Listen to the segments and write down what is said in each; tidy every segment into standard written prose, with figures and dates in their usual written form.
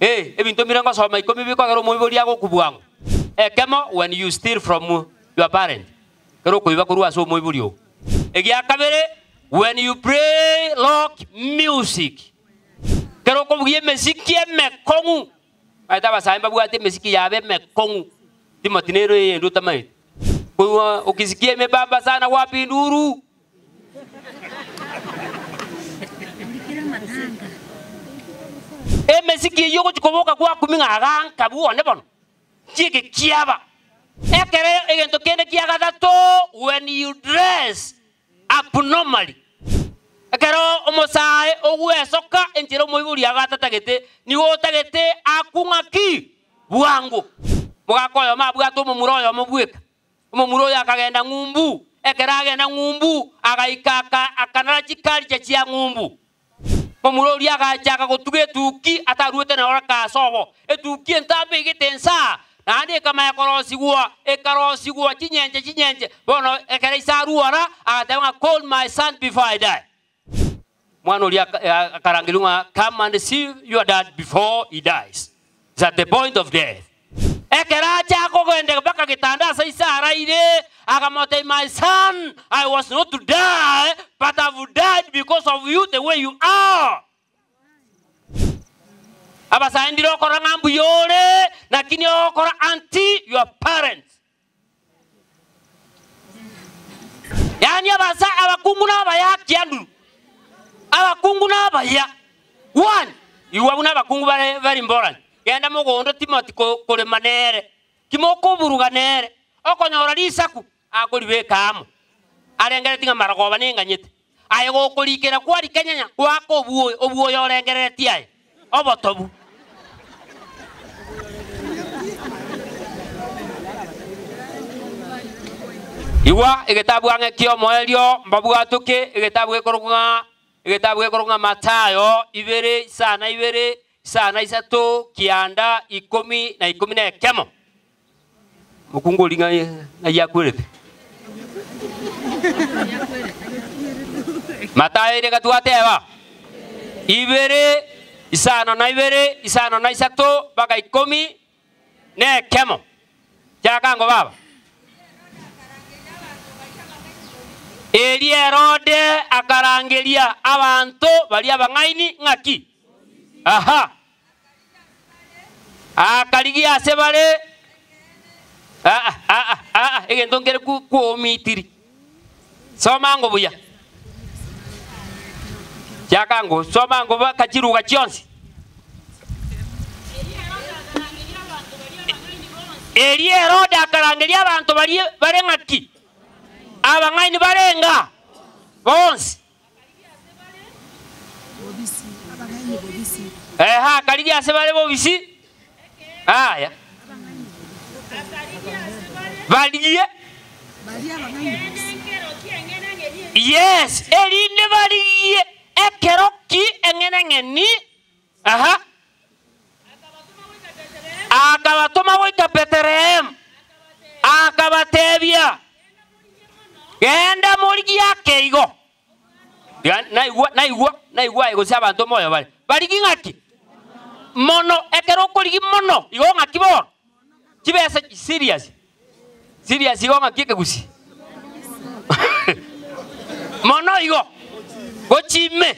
Eh, ebinto mbire ngosoma ikomi bikogera omoibori agokwa bwango. Ekemo, when you steal from your parent, ekero okoiba korwa ase omoibori oo. Egiakabere, when you play rock music, ekero okobugia emesiki emekong'u, omanyete abasae mbabwate emesiki yabo emekong'u, Timothy nere eyende otamaeti. Koigwa okisikia emebamba sana wapi nduru. Emesiki eyio ogochia koboka gwakumi ng'a iga nkabua one bono, chieke kiaba. Ekero egento kende kia gatato, when you dress abnormally, ekero omosae ogwesoka enchera omoibori ago atatagete, nigo otagete akwe ng'a ki? Bwango. Mogaka oyomo abwate omomura oyomo bweka. Omomura oyo akagenda ng'umbu. Ekero agenda ng'umbu, agaika aka akanara chikaricha chia ng'umbu. Momura oria agachaka gotuga etuki ataruete nero ase obo. Etuki entambe egete ensaa, naende ekamanya korosigwa, ekarosigwa chinyenche chinyenche. Bono ekero ise arwara, agateba ng'a call my son before I die. Omwana oria akarangerigwa ng'a come and see your dad before he dies. Is at the point of death. Ekero acha kogenda mpaka getanda ase ise araire, akamotebia my son, I was not to die, but I've died because of you the way you are. Abasae ndire okorora ng'a mbuya ore, lakini ogokora anti your parents. Yaani abasa abakungu nabaya kianduru, abakungu nabaya. One, igwa buna abakungu bare very important. Genda mogondo Timothy ko- korema nere, timokoburuga nere, okonyora risaku akoribeka amo, arengereretie ng'a marogoba nenganyete. Aye gokorikera kwarikenyenya goaka obwoyo, obwoyo orengereretie aye, obotobu. Igwa egetabu ang'e ki'omoerio mbabwatoke, egetabu gekorokwa ng'a egetabu gekorokwa ng'a Mathayo ibere isano na ibere, isano na isato, kianda, ikomi na ikomi na ekemo. Omokungu oria ng'ai ng'ai akwerete? Matayo ere gatwateba, ibere, isano na ibere, isano na isato, mpaka ikomi na ekemo. Chaka ango baba. Erio Herode akarangeria abanto baria abang'aini ng'aki? Aha. Akarigia ase bare, aa, aa, aa, egento nkere ku- kwomitiri. Soma ango buya. Chaka ango, soma ango baka chiruga chionsi. Erio Herode akarangeria abanto baria bare ng'aki? Abang'aini barenga bonsi. Eeh, akarigia ase bare bobisi, aya barigie, yes, erinde barigie ekero ki eng'enang'eni, aha, akabatoma goika Bethlehemu, akabatebia, Genda morigie ake igo. Tiga naigwa, naigwa, naigwa aye gose abanto moyo bare. Barigie ng'aki? Mono, ekero okorigia mono, igo ng'aki bono? Chibesa serious, serious igo ng'aki ekegusii? Mono igo, gochime,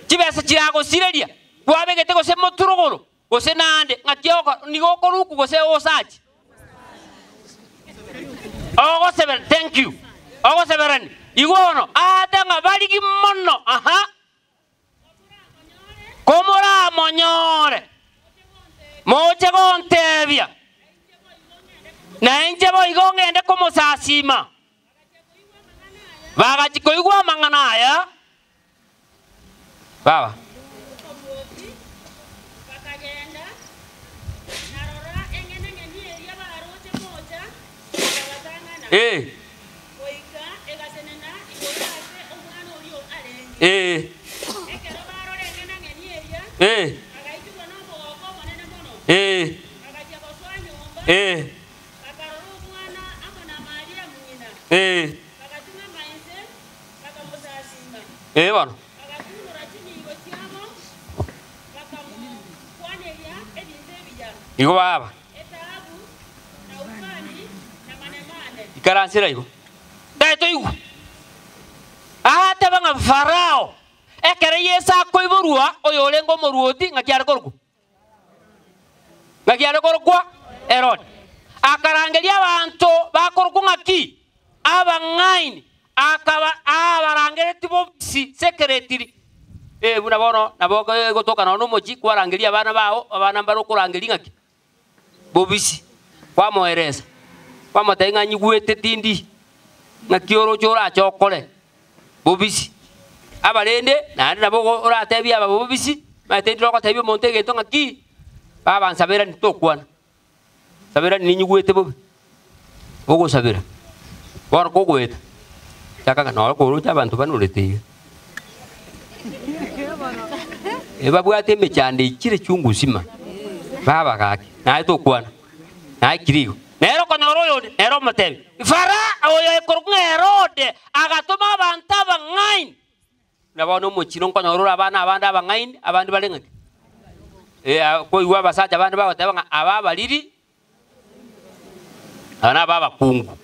chibesa chiragosireria, kwabegete gose moturuguru, gose naende, ng'aki ogokora? Nigo okoruku gose ogosachi? Ogosebera, thank you, ogoseberani. Igo bono, aate ng'a barigie mono, aha. Komoramonyore, moche gontebia, na inche boigo ngende komosasima. Bagachia koigwa amang'ana aya, baba. Bakagenda, na rora, eng'enang'eni eria baroche mocha ekabatang'ana, Eh, goika egatenena igoro ase omwana oria arenge. eh, Ekero barora eng'enang'eni eria, eh, bagaichorwa nomogooko omonene mono. eh, Bagachia gosoa nyomba, eh, bakarora omwana amo na Mariamu ng'ina, eh, bagatung'ama inse, bakamosasima. eh bono. Bagatunora chinigo chiabo, bakamokwaneria. ebinto ebiya, Igo baba. etaabu, na ubani, na manemane. Ikaransera igo. Taitoigwa. Agateba ng'a Farao, ekero Yeso akoiborwa, oyorenge omoruoti, ng'aki are korokwa? Ng'aki are korokwa? Herode. Akarangeria abanto bakorokwa ng'aki? Abang'aini. Akaba aabarangeretie bobisi sekeretiri. Eh, buna bono nabo egotoka nonya nomochie kwarangeria abana bao, abana mbare okorangeria ng'aki? Bobisi. Kwamoeresa, kwamotebia ng'a nyigwete tindi, ng'aki oroche orache okore. Bobisi. Aba rende, naende nabo oratebie aba bobisi, omanyete ndire ogotebia omonto egento ng'aki, baba nsaberani tokwana. Saberani ninyigwete bobe, ogosabera, bono kogoeta, chaka ng'a noro koroche abanto banorete iga. Ebabwate emechando echire chungu nzima, baba gaki, naye tokwana, naye kiri igo. Nere okonyora oyonde, nere omotebi, Fara oyo ekorokwa ng'a Herode agatoma abanto abang'aini. Buna bono omochie nkonyora ore abana abande abang'aini, abande bare ng'aki? Eh, koigwa abasacha bande bagoteba ng'a aba abariri, aba naba abakungu,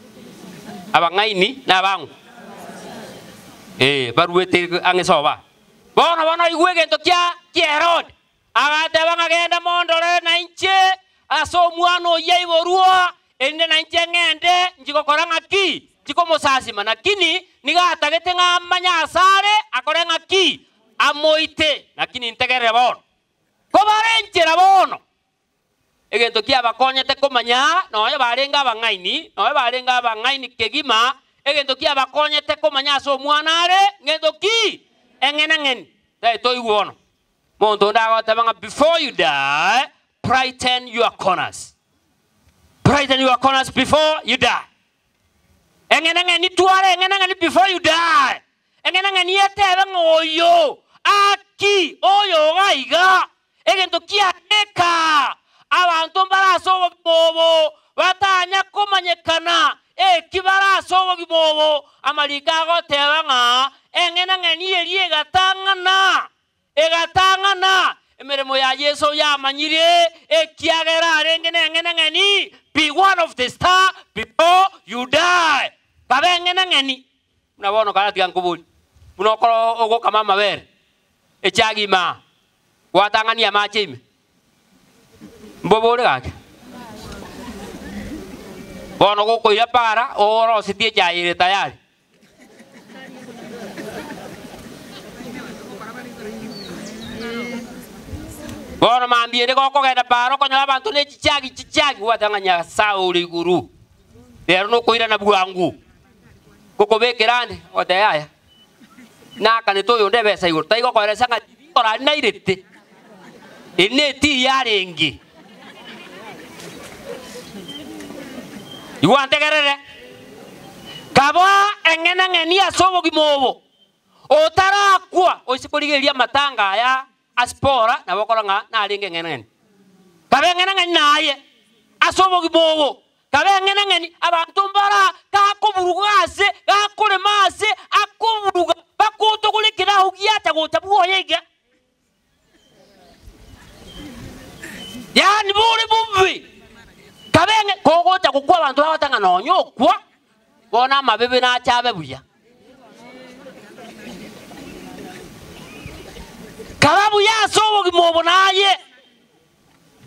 abang'aini na abang'u, eh, baruete ang'e soba. Bono bono oigwe egento kia kia Herode, Agateba ng'a genda mondorere nainche ase omwana oyio aiborwa, erinde nainche ng'ende nchi gokora ng'aki? Nchi komosasima. Lakini nigo atagete ng'a amanye asare akore ng'aki? Amoite. Lakini ntegerere bono. Kobare enchera bono. Egento kiabakonyete komanya nonya barenge abang'aini, nonya barenge abang'aini kegima, egento kiabakonyete komanya ase omwana are ngento ki? Eng'enang'eni. Tari toigwe bono. Monto onde agoteba ng'a before you die, brighten your corners. Brighten your corners before you die. Eng'enang'eni twara eng'enang'eni before you die. Eng'enang'eni etebe ng'a oyo aki oyo iga iga egento kiageka abanto mbare ase obogima obo batanya komanyekana eki bare ase obogima obo. Amariko agoteba ng'a eng'enang'eni eria egatang'ana Egatang'ana emeremo ya Yeso yamanyire, ekiagera arenge neng'enang'eni, Be one of the star before you die. Kabe eng'enang'eni. Buna bono karatiga nkoborie, buna okoro ogokama amabere, echagi ime aa, gwatang'ania amache ime, mbobore gaki? Bono gokoira para, orosetie echae ere tayari. Bono mambia ere gokogenda para okonyora abanto ne chichagi chichagi gwateba ng'a Nyasae ore igoro rero nokoirana bwango gokobekera ande ogoteba yaya nakanete oyonde ebesa igoro tari gokoeresa ng'a rikoro aria nairete eri netii yarenge. Igwa ntegerere, kaba eng'enang'eni ase obogima obo, otarakwa oise korigereria amatanga aya a Sipora, nabo okorora ng'a narenge eng'enang'eni. Kaba eng'enang'eni naye ase obogima obo, kaba eng'enang'eni, abanto mbara gakoburuga ase, gakorema ase, akoburuga, bakotogora ekerao giacha gocha bwoye iga. Yaani bore bobe, kabe ng'a kogocha gokwa abanto bagoteba ng'a nonya okwa, bono amabibe nache abe buya. Kaba buya ase obogima obo naye,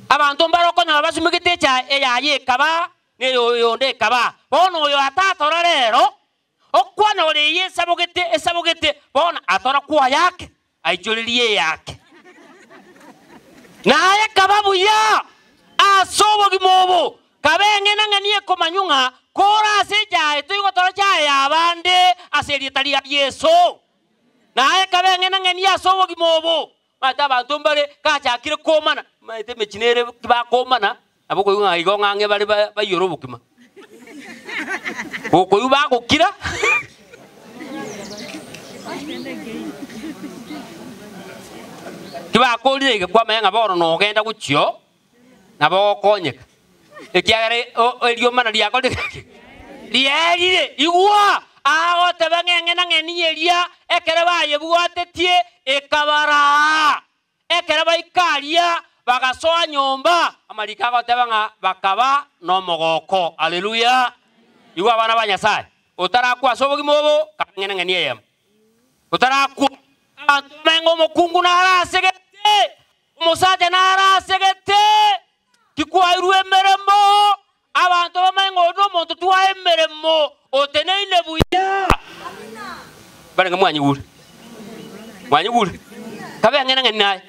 abanto mbare okonyora basumegete echae eyaye ekaba, na eyonde ekaba, bono oyo atatora rero, Okwana ore eye esabogete, esabogete, bono atora kwayake, aichorerie eyake. Naye kaba buya ase obogima obo, kaba eng'enang'eni ekomanywa ng'a kore ase echaye toigotora chaye y'abande ase erieta ria Yeso. Naye kaba eng'enang'eni ase obogima obo. Omanyete abanto mbare gachakire komana, omanyete emechie nere tibakomana, nabo okoigwa ng'a igo ng'ang'e bare baiyore obokima. Gokoigwa bagokira, tibakorire iga kwamanya ng'a bono nogenda gochia oo, nabo ogokonyeka, ekiagera eriomana riakorire ki? Riaerire. Igwa! Agoteba ng'a eng'enang'eni eria ekero bayebwatetie ekabaraa. Ekero baika aria, Bagasoa nyomba, amariko agoteba ng'a bakaba nomogoko. Haleluya! Igwa abana ba Nyasae, otarakwa ase obogima obo, kabe ng'enang'eni eyemo. Otarakwa, abanto bamanye ng'a omokungu narasegete, omosacha narasegete, tikwairwe emeremo, abanto bamanye ng'a oyo nomonto twae emeremo, oteneine buya. Barenge mwanyigure? Mwanyigure? Kabe eng'enang'eni naye.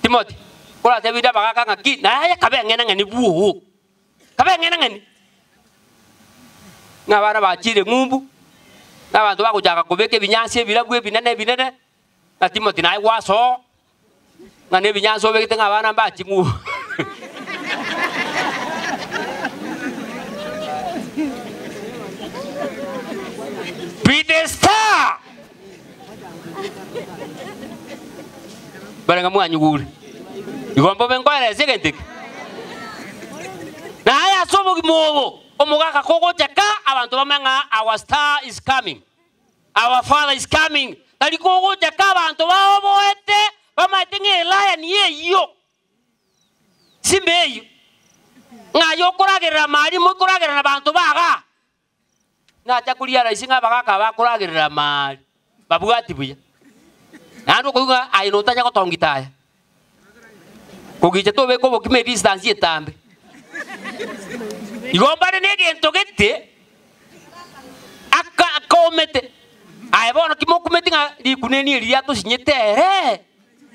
Timothy, koratebire abagaka ng'aki, naye kabe eng'enang'eni bwoo. Kabe eng'enang'eni. Ng'a abana bachire ng'umbu, na abanto bagochaka kobeka ebinyansi ebirabu ebinene ebinene, ng'a Timothy naye gwasoa, ng'a na ebinyansi obegete ng'a abana mbachi ng'umbu. Be the star! Barenge mwanyigure. Igo mbobe nkoeresa egento eke. Naye ase obogima obo, omogaka kogochaka, abanto bamanye ng'a our star is coming, our father is coming. Tari kogochaka abanto baoboete, bamaete ng'a elion eyio, simba eyio, ng'a aye okoragerera amari, mokoragerera na banto ba igaa. Nacha koria rahisi ng'a abagaka aba bakoragerera amari, babwati buya. Naende okoigwa ng'a aye notanya gotongita aya. Kogicha tobeke obokima edistance etambe. Igo mbare na egento gete, aka akomete, aye bono ki mokumeti ng'a rikuneni eri riatosinyete ere,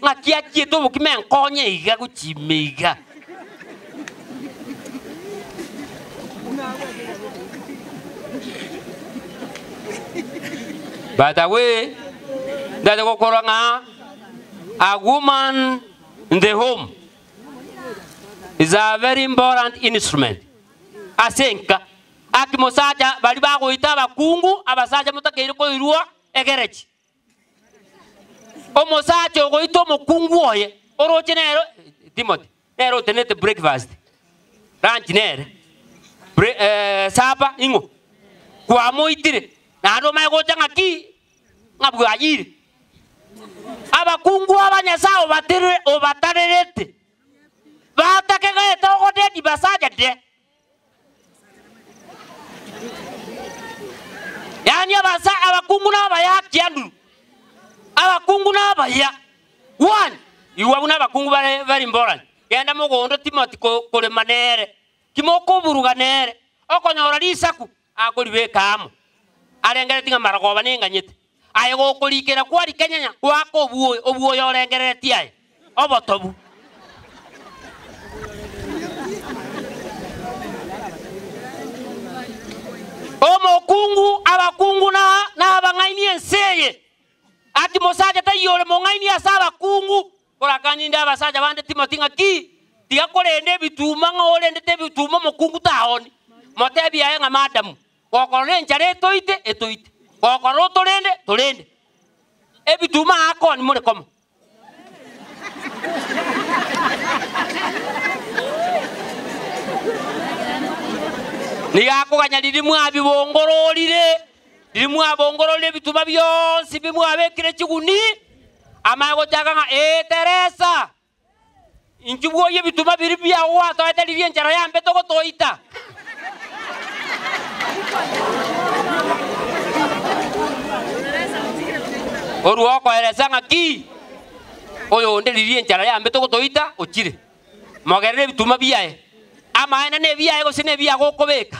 ng'aki achiete obokima enkonye iga gochia ime iga. But away, ndate gokora ng'a a woman in the home is a very important instrument ase enka. Aki mosacha baria bagoita abakungu, abasacha motakeire koirwa egerechi. Omosacha ogoita omokungu oye, oroche nere Timothy, nere otenenete breakfast, lunch nere, bre supper ing'o? Kwamoitire, naende omanye gocha ng'aki? Ng'a bwayire. Abakungu aba Nyasae obaterere obatarerete, batakegete ogodedi basacha de. Yaani abasa abakungu nabaya kianduru, abakungu nabaya. One, igwa buna abakungu bare very important. Genda mogondo Timothy ko korema nere, timokoburuga nere, okonyora risaku akoribeka amo, arengereretie ng'a marogoba nenganyete. Aye gokorikera kwarikenyenya goaka obwoyo, obwoyo orengereretie aye, obotobu. Omokungu, abakungu na nabang'aini ense eye. Ati mosacha taiyo ore mong'aini ase abakungu, korakanie inde abasacha bande Timothy ng'aki, tiga korenda ebituma ng'a orendete ebituma omokungu taoni. Motebie aye ng'a madam, Gokorora enchara etoite, etoite, gokorora otorende, torende. Ebituma aa koni more komo. Nigo akoganya riria mwabibongororire, riria mwabongororire ebituma bionsi bi mwabekire chiguni, amanye gochaka ng'a ee Teresa, Inchuo bwoyie ebituma biria biao gwatoete riria enchara yambete gotoita. Orue okoeresa ng'a ki? Oyonde riria enchara yambete gotoita ochire. Mogerere ebituma biaye. Amaene nebiaye gose nebiago okobeka.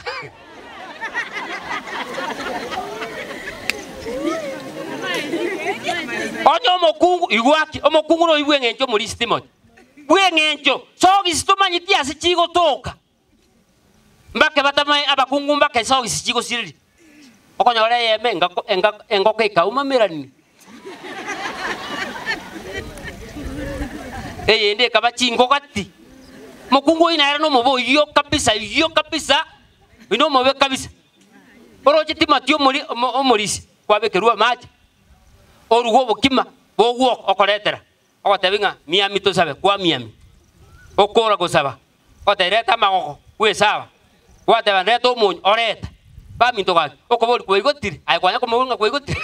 Onye omokungu, igwa ki, omokungu noyio bw'eng'encho omorisia Timothy, bw'eng'encho, sogisi tomanyeti ase chigotoka. Mbake batamae abakungu mbake sogisi chigosireria. Okonyora eyemo engako engako engoko ekaumamerania. Eyende ekaba chingogati. Omokungu oyio nere nomobe oyio kabisa oyio kabisa, oyio nomobe kabisa. Oroche timati omori omo omorisia, kwabekerwa amache, oruge obokima bogwoka okoretera, ogotebia ng'a miami tosabe, kwamiami. Okora gosaba, ogotebia reta amagoko bwesaba, gwateba reta omonyo, oreta. Baminto gaki, okoboria kwaigotire, aye kwanya komoboria ng'a kwaigotire.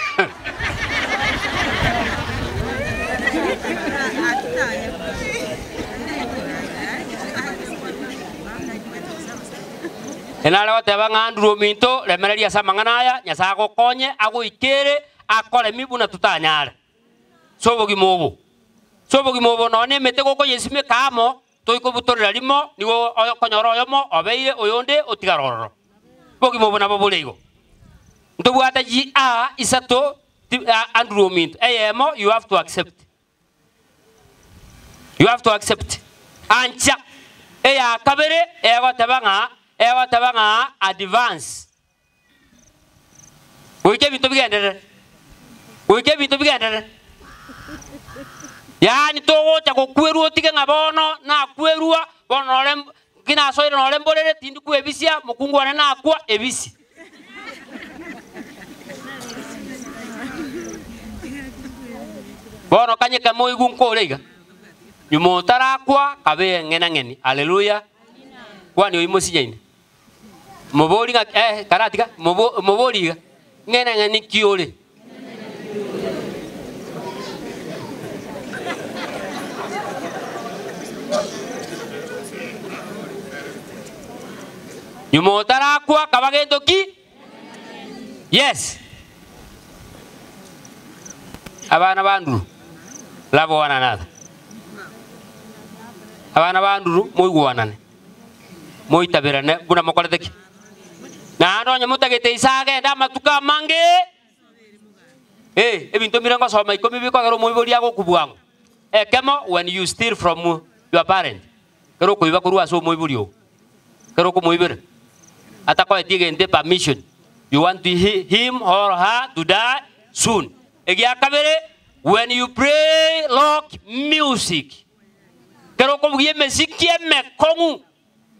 Enare goteba ng'a Andrew ominto, remereria ase amang'ana aya, Nyasae agokonye, agoikere, akoremi buna totanyare. Ase obogima obo. Ase obogima obo nonya na emete gokoyesimeka amo, toikobutorera rimo, nigo okonyora oyomo obeire oyonde otigare ororo. Obogima obo nabo bore igo. Ntobwate ji a isato ti Andrew ominto, eyemo you have to accept. You have to accept. Ancha. Eya kabere egoteba ng'a egoteba ng'a advance. Goika ebinto bigenderere. Goika ebinto bigenderere. Yaani togocha gokwerwa otige ng'a bono nakwerwa, bono nore nki nasoire nore mborere tindi kwebisia, mokungu one nakwa, ebisi. Bono kanyeka moigwe nkore iga, nyuma otarakwa kabe eng'enang'eni. Haleluya! Kwani oyio mosinyaine? Mobori ng'a eh, karatiga, mobo mobori iga, ng'enang'eni ki ore? Nyuma otarakwa kaba gento ki? Yes. Abana ba Andrew, love one another. Abana ba Andrew, moigwanane, moitaberane buna mokorete ki? Naende onye motagete ise agende amatuko amange, eh, ebinto mbire ngosoma ikomi bikogera omoibori agokubua ng'o? Ekemo, when you steal from your parent, Ekero okoiba korwa ase omoibori oo, ekero okomoibera, atakoeti egento epermission, you want to him or her to die soon. Egia kabere, when you play rock music, ekero okobugia emesiki emekong'u,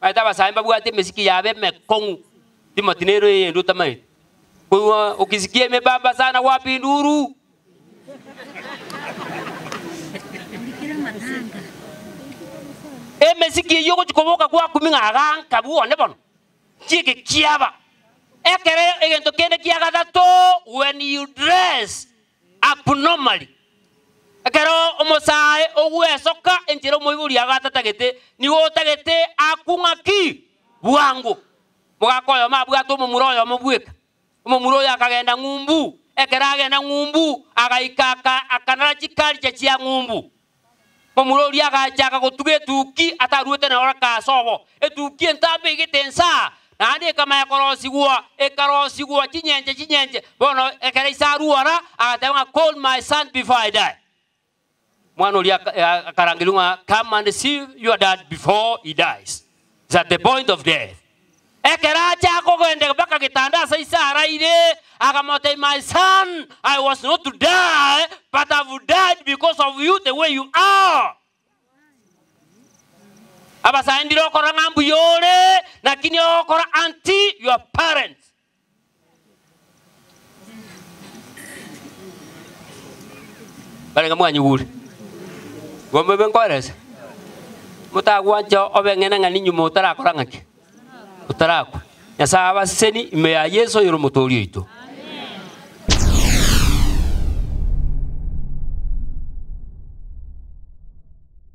omanyete abasae mbabwate emesiki yabo emekong'u, Timothy nere oyende otamaeti, koigwa okisikia emebamba sana wapi nduru. Emesiki eyio ogochia koboka gwakumi ng'a aganka bwone bono, chieke kiaba. Ekero egento kende kia gatato, when you dress abnormally, ekero omosae ogwesoka enchera omoibori agatatagete, nigo otagete akwe ng'aki? Bwango. Mogaka oyomo abwate omomura oyomo bweka. Omomura oyo akagenda ng'umbu. Ekero agenda ng'umbu, agaika aka akanara chikaricha chia ng'umbu. Momura oria agachaka gotuga etuki ataruete nero ase obo. Etuki entambe igete ensaa, naende ekamanya korosigwa, ekarosigwa chinyenche chinyenche. Bono ekero ise aruora, agateba ng'a call my son before I die. Omwana oria akarangerigwa ng'a come and see your dad before he dies. Is at the point of death. Ekero acha kogenda mpaka getanda ase ise araire, akamotebia my son, I was not to die, but I've died because of you the way you are. Abasae ndire okorora ng'a mbuya ore, lakini ogokora anti your parents. Barenge mwanyigure, igo mbobe nkoeresa, motagwancha obe ng'ina ng'a ninyuma otarakora ng'aki? Otarakwa. Nyasae abaseseni ime ya Yeso oyore omotoori oito.